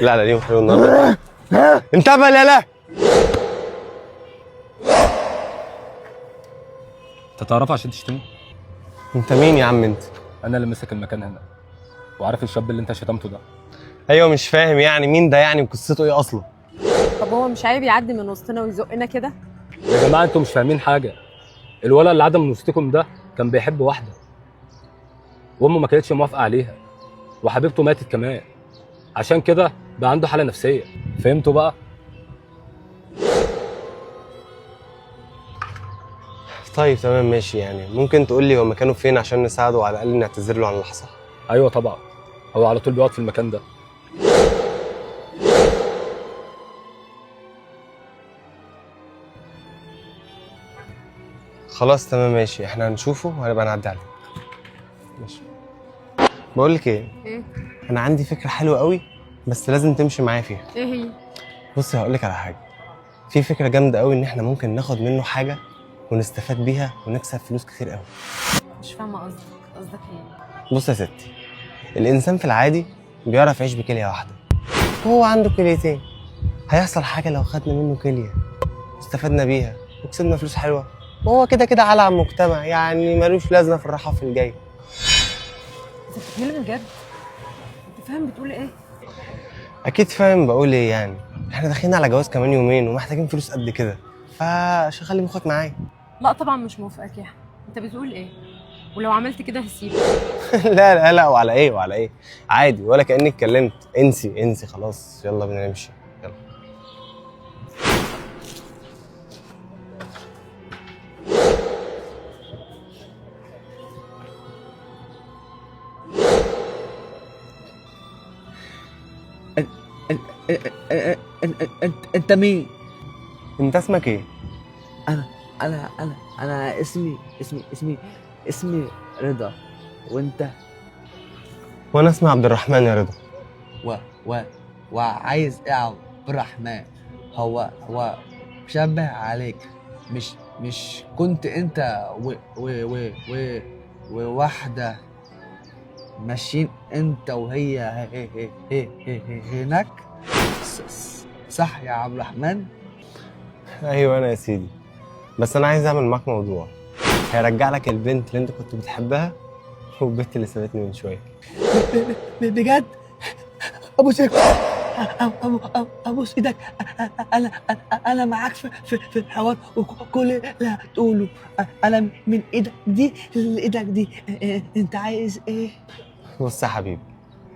لا لا، اليوم حلو النهارده. انتبه. لا لا، انت تعرفه عشان تشتمه؟ انت مين يا عم انت؟ انا اللي ماسك المكان هنا، وعارف الشاب اللي انت شتمته ده. ايوه مش فاهم يعني مين ده يعني وقصته ايه اصلا؟ طب هو مش عيب يعدي من وسطنا ويزقنا كده؟ يا جماعة انتوا مش فاهمين حاجة. الولد اللي عدى من وسطكم ده كان بيحب واحدة، وامه ما كانتش موافقة عليها، وحبيبته ماتت كمان، عشان كده بقى عنده حاله نفسية. فهمتوا بقى؟ طيب تمام ماشي، يعني ممكن تقول لي هو مكانه فين عشان نساعده وعلى الاقل نعتذر له عن اللي حصل؟ ايوه طبعا، هو على طول بيقعد في المكان ده. خلاص تمام ماشي، احنا هنشوفه وهنبقى نعدي عليه. ماشي. بقول لك ايه؟ ايه؟ انا عندي فكرة حلوة قوي بس لازم تمشي معايا فيها. ايه هي؟ بصي هقول لك على حاجة، في فكرة جامدة قوي ان احنا ممكن ناخد منه حاجة ونستفاد بيها ونكسب فلوس كتير قوي. مش فاهمه قصدك، قصدك ايه؟ بص يا ستي، الانسان في العادي بيعرف يعيش بكلية واحدة، وهو عنده كليتين. هيحصل حاجة لو خدنا منه كليه واستفدنا بيها وكسبنا فلوس حلوة، وهو كده كده على المجتمع يعني ملوش لازمه في الراحة في الجاي. انت بتتكلم بجد؟ انت فاهم بتقول ايه؟ اكيد فاهم بقول ايه، يعني احنا داخلين على جواز كمان يومين ومحتاجين فلوس قد كده، فشغلي مخك معايا. لا طبعا مش موافقاك يا احمد، انت بتقول ايه؟ ولو عملت كده هسيبك. لا لا لا، وعلى ايه وعلى ايه؟ عادي ولا كأني اتكلمت. انسي انسي خلاص، يلا بينا نمشي. يلا. انت مين؟ انت اسمك ايه؟ انا انا انا انا اسمي اسمي اسمي اسمي رضا، وانت؟ وانا اسمي عبد الرحمن يا رضا. و و وعايز ايه يا عبد الرحمن؟ هو شبه عليك، مش كنت انت و و و و وواحدة ماشيين انت وهي هي هي هي هي هي هناك؟ صح يا عبد الرحمن؟ ايوه انا يا سيدي، بس انا عايز اعمل معاك موضوع هيرجع لك البنت اللي انت كنت بتحبها والبنت اللي سابتني من شوية. بجد؟ ابوس ايدك، ابوس ايدك، انا معاك في الحوار وكل اللي هتقوله. انا من ايدك دي لايدك دي. انت عايز ايه؟ بص يا حبيبي،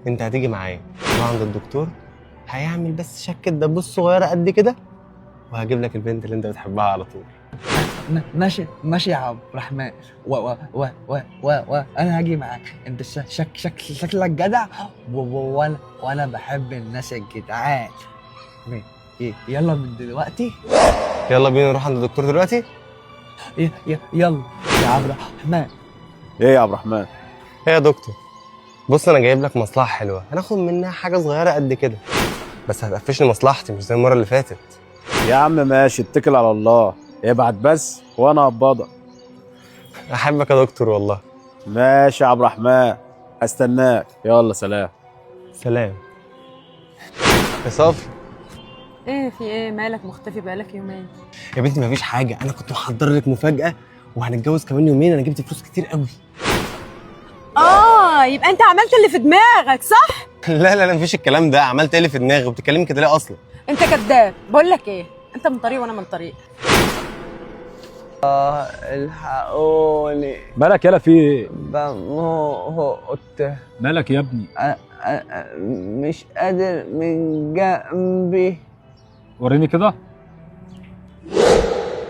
انت هتيجي معايا عند الدكتور، هيعمل بس شكة دبوس صغيرة قد كده وهجيب لك البنت اللي انت بتحبها على طول. ماشي ماشي يا عبد الرحمن، و و و و و و انا هاجي معاك. انت شك شك شكلك جدع، وانا بحب الناس الجدعان. يلا من دلوقتي. يلا بينا نروح عند الدكتور دلوقتي. يلا يا عبد الرحمن. ايه يا عبد الرحمن؟ ايه يا دكتور؟ بص انا جايب لك مصلحة حلوة هناخد منها حاجة صغيرة قد كده، بس هتقفشني مصلحتي مش زي المرة اللي فاتت. يا عم ماشي، اتكل على الله، ابعت بس وانا هقبضك. احبك يا دكتور والله. ماشي يا عبد الرحمن، استناك. يلا سلام. سلام. يا صافي. ايه في ايه؟ مالك مختفي بقالك يومين؟ يا بنتي مفيش حاجة، انا كنت محضر لك مفاجاة وهنتجوز كمان يومين، انا جبت فلوس كتير قوي. يبقى انت عملت اللي في دماغك صح؟ لا لا لا مفيش الكلام ده. عملت ايه اللي في دماغي؟ وبتتكلمي كده ليه اصلا؟ انت كداب. بقول لك ايه، انت من طريق وانا من طريق. الحقوني. مالك يالا في ايه؟ بموت. مالك يا ابني؟ مش قادر من جنبي. وريني كده.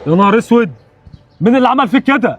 يا نهار اسود، مين اللي عمل فيك كده؟